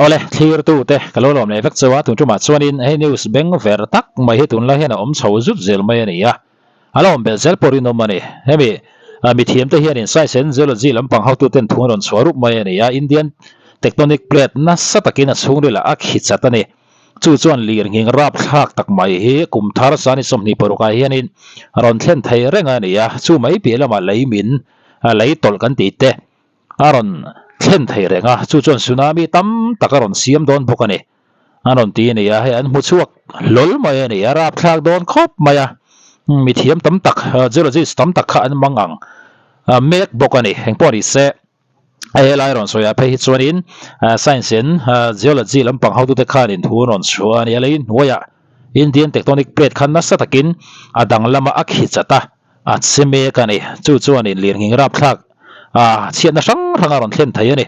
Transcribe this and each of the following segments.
Awle, thlirtute ka lo lawm leh vek chauh a, tun tumah chuanin hei news beng ver tak mai hi tunlai hian a awm chho zut zel mai a ni a, a la awm belh zel pawh rinawm a ni. Hemi mithiamte hianin Science and Geology lampang hotuten thu an rawn chhuah rup mai a ni a, Indian tectonic plate nasa takin a chhungrilah a khi chat a ni. Chu chuan lir nghing rapthlak tak mai hi kum thar sani 26 ah hianin a rawn thlen thei reng a ni a, chu mai piah lamah lei min lei tawlh kan tih te a rawn thlen thei reng a, chu chuan tsunami tam tak a rawn siam dawn bawk a ni. A rawn ti a ni a, hei an hmu chhuak hlawl mai a ni, a rapthlak dawn khawp mai a, mithiam tam tak geologist tam tak kha an mang ang mek bawk a ni, engpawh ni se. He lai rawn sawi ah phei hi chuanin science in geology lampang hotute khanin thu an rawn chhuah a ni a, lei hnuaiah Indian tectonic plate khan nasa takin a dang lama a khi chat a, a che mek a ni. Chu chuanin lirnghing rapthlak chhiatna hrang hrang a rawn thlen thei a ni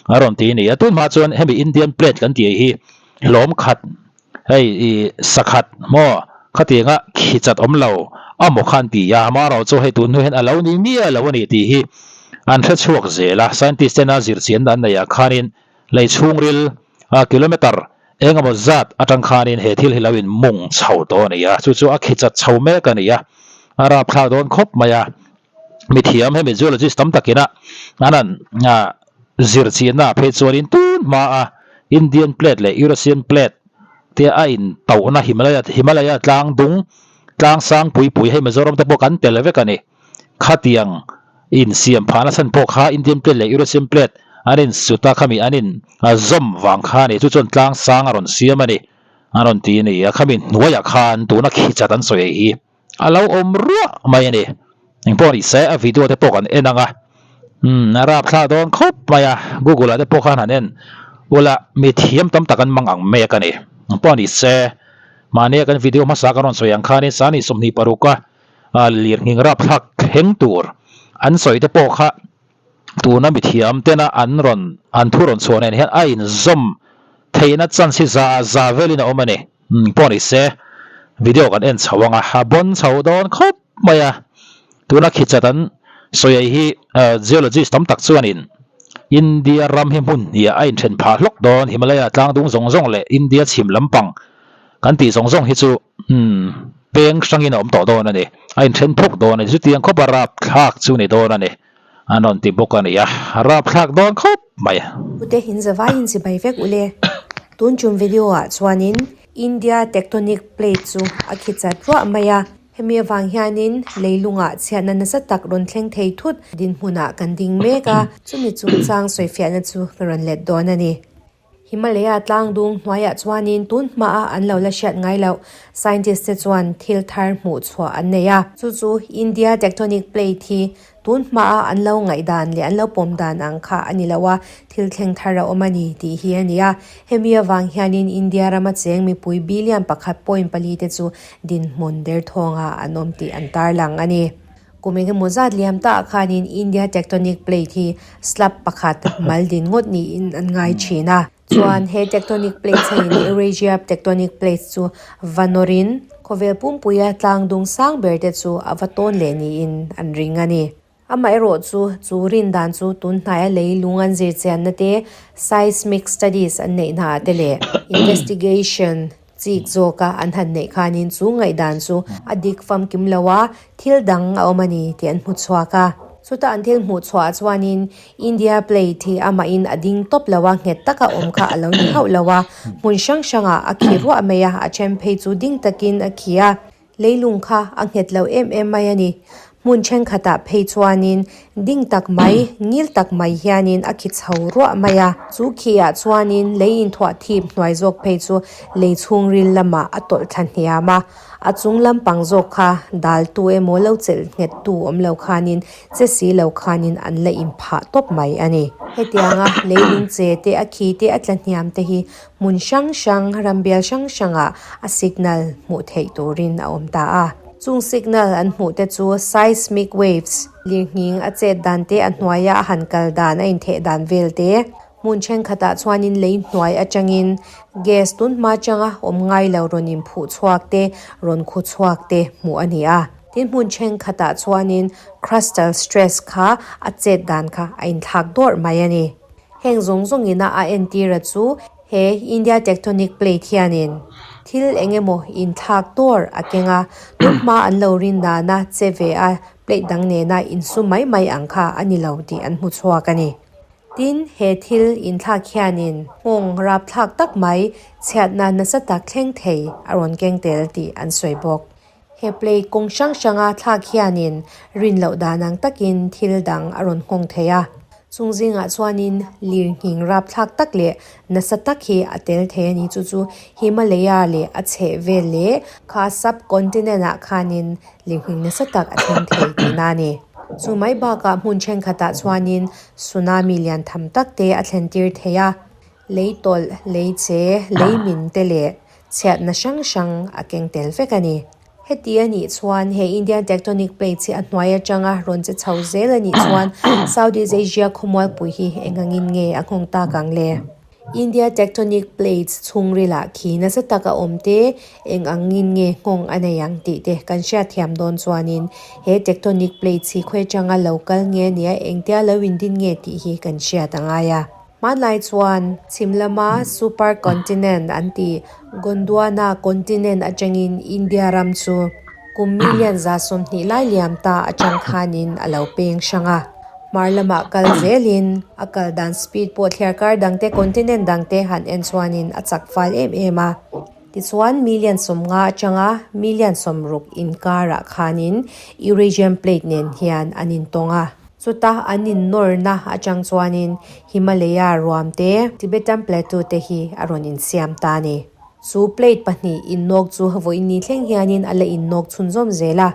a rawn ti a ni a. Tun hma chuan hemi Indian plate kan tih hi hlawm khat hei ih sakhat maw khatianga khi chat awm lo a maw khan ti a, amaherawhchu hei tun hnu hian a lo ni miah lo a ni tih hi an hre chhuak zel a, scientist tena zirchian dan neih ah khanin lei chhungril kilometer eng emaw zat atang khanin he thil hi lo in mung chho tawh a ni a, chu chu a khi chat chho mek a ni a, a rapthlak dawn khawp mai a, mithiam hemi zoologist tam takina an an zirchianna ah phei chuanin tun hma a Indian plate leh Eurasian plate te a in tauhna Himalaya Himalaya tlang dung tlang sang pui pui hei Mizoram te pawh kan tel vek a ni khatiang insiam phahna chhan pawh kha Indian plate leh Eurasian plate an in sut a khami an in zawm vang kha a ni chu chuan tlang sang a rawn siam a ni a rawn ti a ni a khami hnuaiah khan tuna khichat an sawi hi. A lo awm ruah mai a ni. Engpawh ni se a video te pawh kan en ang a. Umm a rapthla dawn khawp mai a, Google ah te pawh khan han en ula mi thiam tam tak an mang ang mek a ni. Engpawh ni se mahnia kan video hmasa kan rawn sawi ang khanin sani 26 a lirnghing rapthlak thleng tur an sawi te pawh kha tuna mi thiam tena an rawn an thu rawn chhuah nen hian a inzawm theihna chance hi za za velin a awm a ni. Umm pawh ni se video kan en chho ang a, a bawn chho dawn khawp mai a, tuna khichat an sawi ai hi geologist tam tak chuanin India ram hi hmun hniah a inthen phah hlawk dawn, Himalaya tlang dung zawng zawng leh India chhim lampang kan tih zawng zawng hi chu umm peng hrangin a awm tawh dawn a ni, a inthen phawk dawn a ni, chutiang khawpa rapthlak chu ni dawn a ni an rawn ti bawk a ni a, rapthlak dawn khawp mai. Pute hin zavai in chibai vek ule. Tun tum video ah chuanin India tectonic plate chu a khi chat ruah mai a, hemi avang hianin leilungah chhiatna nasa tak rawn thleng thei thut dinhmunah kan ding mek a, chumi chungchang sawifiahna chu ka rawn let dawn a ni. Himalaya tlang dung hnuaiah chuanin tun hmaa an lo la hriat ngai loh scientist te chuan thil thar hmuh chhuah an nei a. Chu chu India tectonic plate hi tun hmaa an lo ngaihdan leh an lo pawm dan ang kha a ni lo a, thil thleng thar a awm a ni tih hi a ni a. Hemi avang hianin India rama cheng mipui billion pakhat point pali te chu dinhmun derthawngah an awm tih an tarlang a ni. Kum engemaw zat liam ta ah khanin India tectonic plate hi slab pakhat mal din ngawt niin an ngai thin a. Chuan he tectonic plate chhangin Eurasia tectonic plates chu va nawrin khawvel pumpuia tlang dung sang ber te chu a va tawn leh niin an ring a ni. Amaherawh chu chu rin dan chu tun hnaia lei lung an zir chianna te, seismic studies an neih hnaah te leh investigation Chik zawka an han neih khanin chu ngaihdan chu a dik famkim lo a, thil dang a awm a ni tih an hmu chhuak a. Chuta an thil hmuh chhuah chuanin India plate hi amahin a ding tawp lo a, nghet taka awm kha a lo ni hauh lo a, hmun hrang hrangah a khi ruah mai a, a then phei chu ding takin a khi a. Leilung kha a nghet lo em em mai a ni. Hmun thenkhatah phei chuanin ding tak mai, ngil tak mai hianin a khi chho ruah mai a. Chu khiah chuanin lei inthuah thip hnuai zawk phei chu lei chhungril lamah a tawlh thla hniam a. A chung lampang zawk kha dal tu emaw lo chelh nghet tu awm lo khanin che si lo khanin an la inphah tawp mai a ni. Hetianga leilung che te a khi te a tla hniam te hi Hmun hrang hrang, rambial hrang hrangah a signal hmuh theih turin a awm ta a. Chung signal an hmuh te chu seismic waves, lirnghing a chet dan te, a hnuaia a han kal dan, a intheh dan vel te. Hmun thenkhatah chuanin lei hnuai atangin gas tun hma atanga awm ngai lo rawn inphuh chhuak te, rawn khu chhuak te hmuh a ni a. Tin hmun thenkhatah chuanin crustal stress kha a chet dan kha a inthlak dawrh mai a ni. Heng zawng zawngina a entira chu. He India Tectonic Plate hianin thil eng emaw inthlak tur a keng a, tun hma an lo rin dana che ve a plate dang nena insu mai mai ang kha a ni lo tih an hmu chhuak a ni. Tin, he thil inthlak hianin nghawng rapthlak tak mai chhiatna nasa tak thleng thei a rawn keng tel tih an sawi bawk. He plate kawng hrang hranga thlak hianin rin loh dan ang takin thil dang a rawn nghawng thei a. Chung zingah chuanin lirnghing rapthlak tak leh nasa tak hi a tel thei a ni. Chu chu Himalaya leh a chheh vel leh kha sub-continent ah khanin lirnghing nasa tak a thleng thei tihna a ni. Chu mai bakah hmun thenkhatah chuanin tsunami lian tham tak te a thlen tir thei a, lei tawlh, lei che, lei min te leh Chhiatna hrang hrang a keng tel vek a ni. Heti a nih chuan he Indian Tectonic Plates hi a hnuai atanga rawn che chho zel a nih chuan Southeast Asia khawmualpui hi eng angin nge a nghawng tak ang le? India Tectonic Plates chhungrilah khi nasa tak a awm te eng angin nge nghawng a nei ang tih te kan hriatthiam dawn chuanin he Tectonic Plates hi khawi atanga lo kal nge nia engtia lo indin nge tih hi kan hriat a ngai a. Hmanlai chuan chhim lama super continent an tih Gondwana continent atangin India ram chu kum million 20 lai liam ta atang khanin a lo peng hrang a. Hmar lamah kal zelin a kal dan speed pawh thliarkar dangte continent dangte han en chuanin a chak fal em em a. Tichuan million 50 atanga million 60 inkarah khanin Eurasian plate nen hian an intawng a. Chuta an innawrna atang chuanin Himalaya ruam te, Tibetan Plateau te hi a rawn insiam ta a ni. Chu plate pahnih innawk chu vawiin ni thleng hianin a la innawk chhunzawm zel a.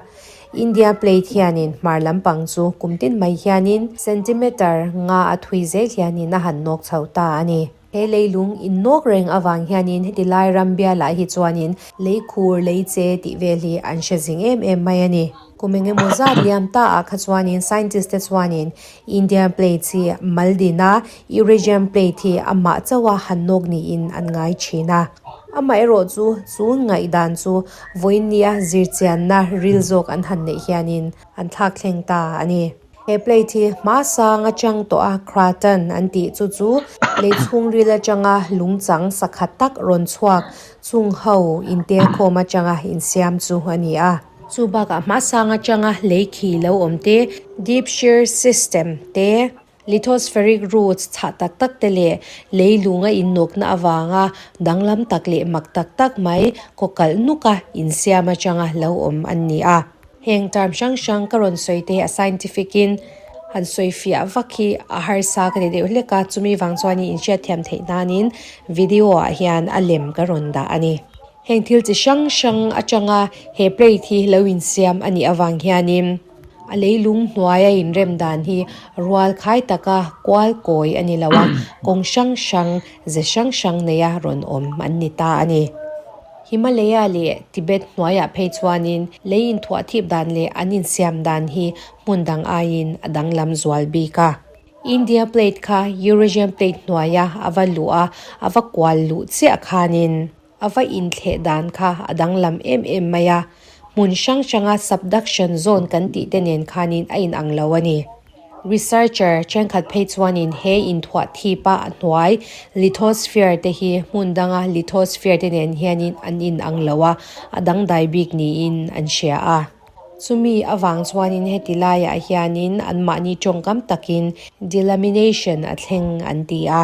India plate hianin hmar lampang chu kum tin mai hianin centimeter nga a thui zel hianin a han nawk chho ta a ni. He leilung innawk reng avang hianin heti lai ram bialah hi chuanin lei khur, lei che tih vel hi an hre zing em em mai a ni. Kum eng emaw zat liam ta ah kha chuanin scientist te chuanin Indian plate hi mal din a, Eurasian plate hi amah chauha han nawk niin an ngai thin a. Amaherawh chu chu ngaihdan chu vawiin-nia zirchianna ril zawk an han neih hianin an thlak thleng ta a ni. He plate hi hma sang atang tawh a craton an tih chu chu lei chhungril atanga lungchang sakhat tak rawn chhuak chung ho intelkhawm atanga insiam chu a ni a. Chu bakah hma sang atanga lei khi lo awm te, deep shear system te, lithospheric roots chhah tak tak te leh lei lunga innawkna avanga danglam tak leh mak tak tak mai kaw kalh nuka insiam atanga lo awm an ni a. Heng term hrang hrang ka rawn sawi te hi a scientific in han sawi fiah vak hi a harsa ka ti deuh hlek a, chumi vang chuanin inhriatthiam theih nanin video ah hian a lem ka rawn dah a ni. Heng thil chi hrang hrang atanga he plate hi lo insiam a nih avang hianin a leilung hnuaia inrem dan hi rual khai taka kual kawi a ni lo a, kawng hrang hrang ze hrang hrang neia rawn awm an ni ta a ni. Himalaya leh Tibet hnuaiah phei chuanin lei inthuah thip dan leh an insiam dan hi hmun dang aiin a danglam zual bik a. India plate kha Eurasian plate hnuaia a va luh a, a va kual luh chiah khanin a va inthleh dan kha a danglam em em mai a, hmun hrang hranga subduction zone kan tih te nen khanin a inang lo a ni. Researcher thenkhat phei chuanin he inthuah thipa a hnuai lithosphere te hi hmun danga lithosphere te nen hianin an inang lo a, a dangdai bik niin an hria a. Chumi avang chuanin heti laiah hianin anmahni tawngkam takin delamination a thleng an ti a.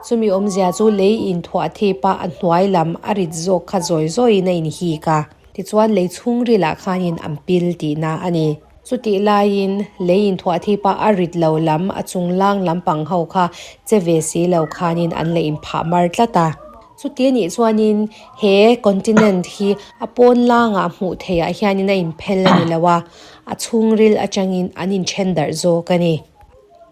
Chumi awmzia chu lei inthuah thipa a hnuai lam a rit zawk kha zawi zawiin a inhik a. Tichuan lei chhungrilah khanin an pil tihna a ni. Chutih laiin lei inthuah thipa a rit lo lam a chung lang lampang ho kha che ve si lo khanin an la inphah mar tlat a. Chuti a nih chuanin he continent hi a pawn langah hmuh theihah hianin a inphel a ni lo a, a chhungril atangin an inthen darh zawk a ni.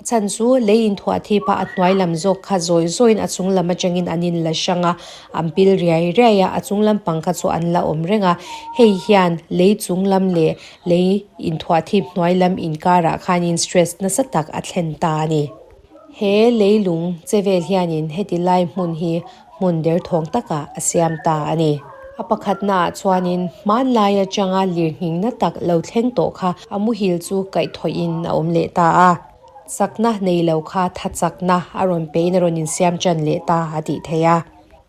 A chhan chu lei inthuah thipa a hnuai lam zawk kha zawi zawiin a chung lam atangin an inla hrang a, an pil riai riai a, a chung lampang kha chu an la awm reng a. Hei hian lei chung lam leh lei inthuah thip hnuai lam inkarah khanin stress nasa tak a thlen ta a ni. He leilung che vel hianin heti lai hmun hi hmun derthawng takah a siam ta a ni. A pakhatnaah chuanin hmanlai atanga lirnghingna tak lo thleng tawh kha a muhil chu kaihthawhin a awm leh ta a. Chakna nei lo kha tha chakna a rawn pein a rawn insiam tan leh ta a tih theih a.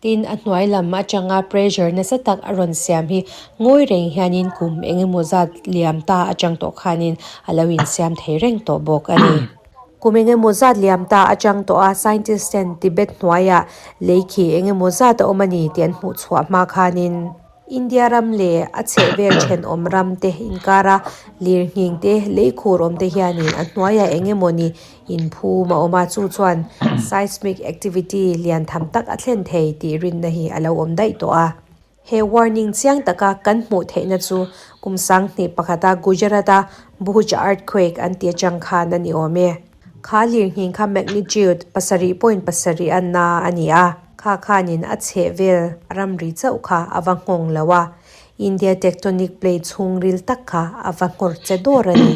Tin, a hnuai lam atanga pressure nasa tak a rawn siam hi ngawi reng hianin kum eng emaw zat liam ta atang tawh khanin a lo insiam thei reng tawh bawk a ni. Kum eng emaw zat liam ta atang tawh a scientist ten Tibet hnuaiah lei khi eng emaw zat a awm a ni tih an hmuh chhuah hma khanin India ram leh a chhehvel thenawm ram te inkara lirnghing te lei khur awm te hianin a hnuaiah eng emaw ni inphum a awm a, chu chuan seismic activity lian tham tak a thlen thei tih rinna hi a lo awm daih tawh a. He warning chiang taka kan hmuh theihna chu kum 2001 a Gujarat-a Bhuj earthquake an ti atang khan a ni awm e. Kha lirnghing kha magnitude 7.7 a na a ni a, kha khanin a chhehvel ramri chauh kha a va nghawng lo a, India tectonic plate chhungril tak kha a va nghawr che dawr a ni.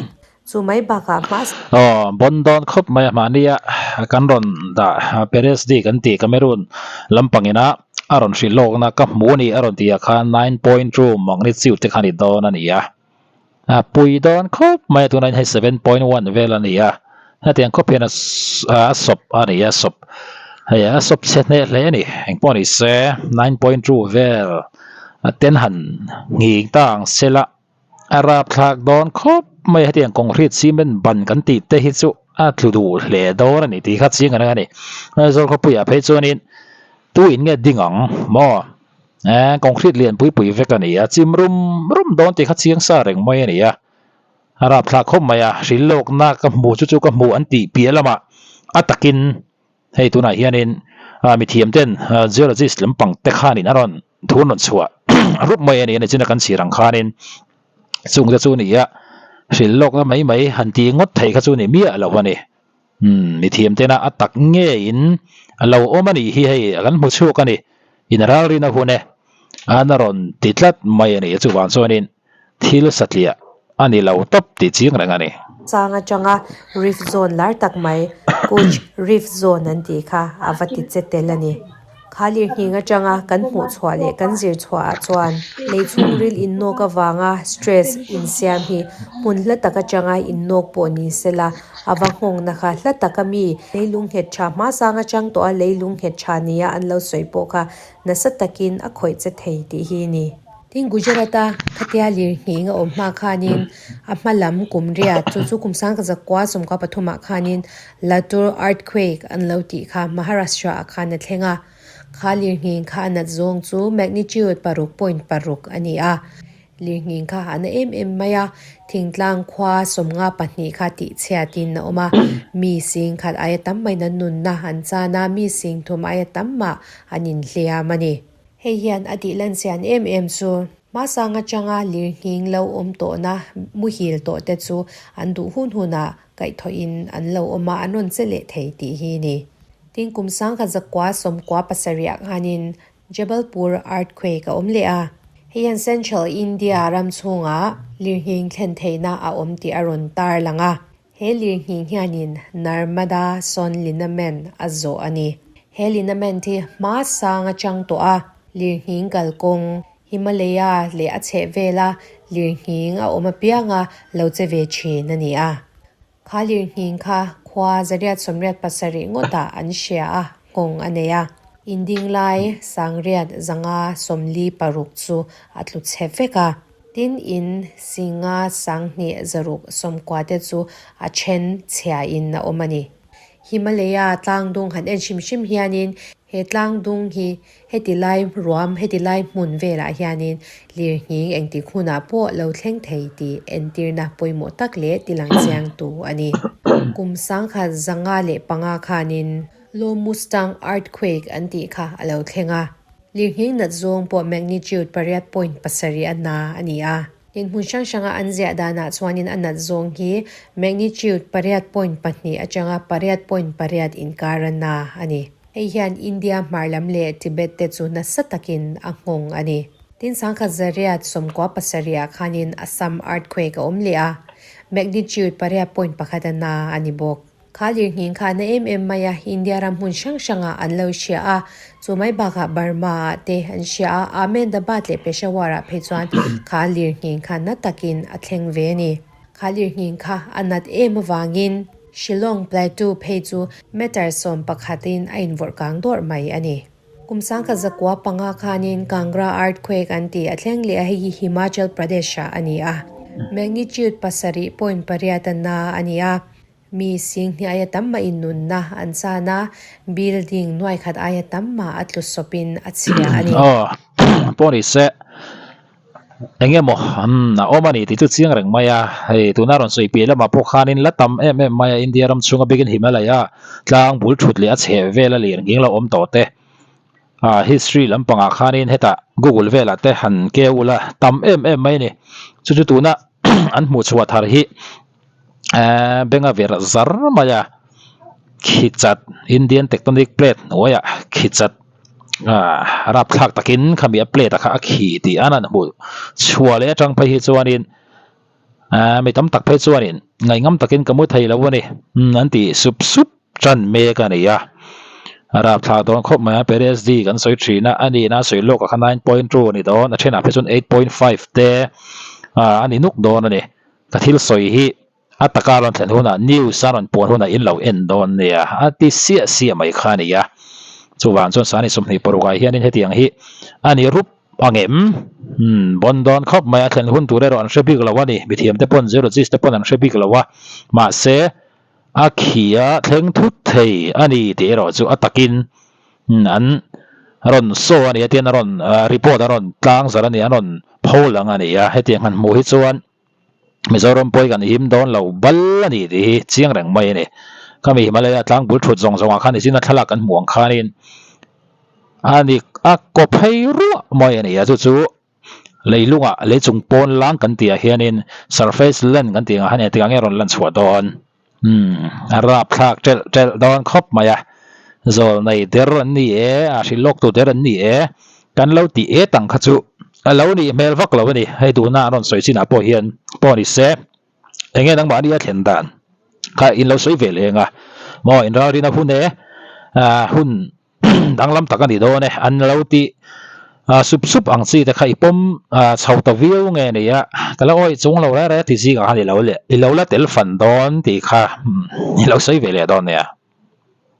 Chu mai bakah hma. Aw, bawn dawn khawp mai a mahnia kan rawn dah Perez D kan tih Cameroon lampang ina a rawn hrilh lawkna ka hmu a ni a rawn tih ah khan 9.2 magnitude te kha a ni dawn a ni a. A pui dawn khawp mai a tunah hian hei 7.1 vel a ni a hetiang khawp hian a sawp a ni a sawp hei a sawp chhe hneh hle a ni engpawh ni se 9.2 vel ten han nghing ta ang sela. A rapthlak dawn khawp mai a hetiang concrete cement ban kan tih te hi chu a tlu duh hle dawn a ni tih kha chiang ang a ni. Aizawl khawpuiah phei chuanin tu in nge ding ang maw eh concrete lian pui pui vek a ni a chim rum rum dawn tih kha chiang sa reng mai a ni a. A rapthlak khawp mai a hrilh lawkna ka hmu chu chu ka hmu an tih piah lamah a takin Hei tunah hianin mithiam ten geologist lampang te khanin a rawn thu an rawn chhuah rup mai a ni a ni china kan chhir ang khanin chung te chu ni a hrilh lawkna mai mai han ti ngawt thei kha chu ni miah lo a ni. Umm mithiam tena a tak ngeiin a lo awm a nih hi hei kan hmu chhuak a ni in ralrin a hun e an a rawn ti tlat mai a ni chuvang chuanin Thil satliah a ni lo tawp tih chiang reng a ni. Chang atanga Rift Zone lar tak mai, Kutch Rift Zone an tih kha a va ti che tel a ni. Kha lirnghing atanga kan hmuh chhuah leh kan zir chhuah ah chuan lei chhungril innawk avanga stress insiam hi hmun hla tak atanga innawk pawh ni sela a va nghawngna kha hla taka mi leilung nghet tha hmasang atang tawha leilung nghet tha nia an lo sawi pawh kha nasa takin a khawih che thei tih hi ni. Tin Gujarat-a khatia lirnghing a awm hma khanin a hma lam kum riat chu chu kum sang zakua sawmkua pathumah khanin Latur earthquake an lo tih kha Maharashtra ah khan a thleng a. Kha lirnghing kha a nat zawng chu magnitude 6.6 a ni a. Lirnghing kha a na em em mai a, thingtlang khua 52 kha tihchhiatin a awm a. Mi 10,000 aia tam mahin an nunna an chan a, mi 3,000 aia tam mah an inhliam a ni. Hei hian a tih lan chian em em chu hmasang atanga lirnghing lo awm tawhna muhil tawh te chu an duh hun hunah kaihthawhin an lo awm a, an rawn che leh thei tih hi ni. Tin, kum 1997 ah khanin Jabalpur earthquake a awm leh a. Hei hian Central India ram chhungah lirnghing thlen theihna a awm tih a rawn tarlang a. He lirnghing hianin Narmada Son Linament a zawh a ni. He linament hi hma sang atang tawh a, lirnghing kalkawng, Himalaya leh a chhehvela lirnghing a awm apianga lo che ve thin a ni a. Kha lirnghing kha khua 887 ngawtah an hria a, nghawng a nei a. Indinglai 1546 chu a tlu chhe vek a. Tin, in 50 2690 te chu a then chhia in a awm a ni. Himalaya tlangdung han en hrim hrim hianin he tlangdung hi heti lai ruam, heti lai hmun velah hianin lirnghing engtik hunah pawh lo thleng thei tih entirna pawimawh tak leh tilang chiangtu a ni. Kum 1905 khanin Low Mustang Earthquake an tih kha a lo thleng a. Lirnghing nat zawng pawh magnitude 8.7 a na a ni a. Tin hmun hrang hranga an ziah danah chuanin a nat zawng hi magnitude 8.2 atanga 8.8 inkar a na a ni. Hei hian India hmar lam leh Tibet te chu nasa takin a nghawng a ni. Tin 1997 ah khanin Assam earthquake a awm leh a, magnitude 8.1 a na a ni bawk. Kha lirnghing kha na em em mai a, India ram hmun hrang hrangah an lo hria a, chu mai bakah Burma ah te an hria a, Ahmedabad leh Peshawar ah phei chuan kha lirnghing kha na takin a thleng ve a ni. Kha lirnghing kha a nat em avangin Shillong Plateau phei chu meter 11 in a invawrh kang dawrh mai a ni. Kum 1905 khanin Kangra earthquake an tih a thleng leh a, hei hi Himachal Pradesh-ah a ni a. Magnitude 7.8 a na a ni a. Mi singhnih aia tam mah in nunna an chan a, building nuai khat aia tam mah a tlu sawpin a chhia a ni. Aw, pawh ni se, eng emaw a awm a ni tih chu chiang reng mai a, hei tuna rawn sawi piah lamah pawh khanin la tam em em mai a, India ram chhunga bikin Himalaya tlang bul thut leh a chheh vel a lir nghing lo awm tawh te. Ah history lampangah khanin hetah google velah te han keu ula tam em em mai a ni. Chu chu tuna an hmuh chhuah thar hi eh benga ver zar mai a khichat Indian tectonic plate hnuaiah khichat ah rapthlak takin khami a plate a kha a khi tih an han hmuh chhuah leh atang phei hi chuanin ah mi tam tak phei chuanin ngaihngam takin ka mu thei lo a ni an ti sup sup. Tan mek a ni a, a rapthlak dawn khawp mai a, Perez D kan sawi thin a, a nihna a sawi lawk ah kha 9.2 a ni dawn, a thenah phei chuan 8.5 te a ni nuk dawn a ni. Ka thil sawi hi a taka a rawn thlen hunah news a rawn puan hunah in lo en dawn nia, a ti siah siah mai kha a ni a. Chuvang chuan Sani 26 ah hianin hetiang hi a ni rup angem? Umm bawn dawn khawp mai a, thlen hun tur erawh an hre bik lo a ni, mithiam te pawn geologist te pawn an hre bik lo a, mahse A khi a thleng thut thei a ni tih erawh chu a takin an rawn saw a ni a tian a rawn report a rawn tlang zar a ni a rawn pho lang a ni a hetiang han hmuh hi chuan Mizoram pawh hi kan him dawn lo bal a ni tih hi chiang reng mai a ni. Khami Himalaya tlang bul thut zawng zawngah khan nichina thlalak kan hmuh ang khanin a ni a kaw phei ruah mai a ni a chu chu Leilungah leichung pawn lang kan tih ah hianin surface land kan tih ang ah hian engtikah nge rawn lan chhuah dawn? Umm a rapthlak telh telh dawn khawp mai a, zawl nei der an ni e, a hrilh lawk tu der an ni e, kan lo tih et ang kha chu a lo nih hmel vak lo a ni, hei tuna an rawn sawi chinah pawh hian pawh ni se enge nangmahni a thlen dan kha in lo sawi ve leh ang a, maw inralrina hun e, hun. danglam tak a ni dawn e, an lo tih sup sup ang chi te kha i pawm chho ta viau nge ni a, ka la awih chung lo reng reng ti zingah khan i lo leh i lo la tel fan dawn tih kha i lo sawi ve leh dawn nia.